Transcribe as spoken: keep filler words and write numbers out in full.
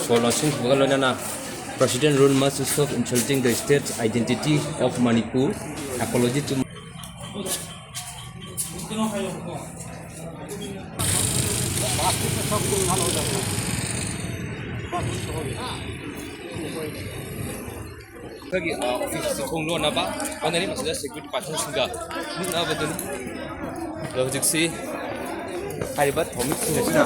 ꯁꯣꯔ ꯂꯣꯟꯁꯤꯟꯈꯤꯕꯒ ꯂꯣꯏꯅꯅ, President rule must stop insulting the state's identity of Manipur. Apology to ꯑꯩꯈꯣꯏꯒꯤ, ꯑ, ꯑꯣꯐꯤꯁ ꯑꯁꯤ ꯊꯣꯡ ꯂꯣꯟꯅꯕ ꯍꯣꯠꯅꯔꯤ꯫ ꯃꯁꯤꯗ ꯁꯦꯀ꯭ꯌꯨꯔꯤꯇꯤ ꯄꯥꯔꯁꯟꯁꯤꯡꯒ ꯃꯨꯛꯅꯕꯗꯨꯅꯤ꯫ ꯑꯗꯣ ꯍꯧꯖꯤꯛꯁꯤ ꯍꯥꯏꯔꯤꯕ ꯊꯧꯃꯤꯁꯤꯡ ꯑꯁꯤꯅ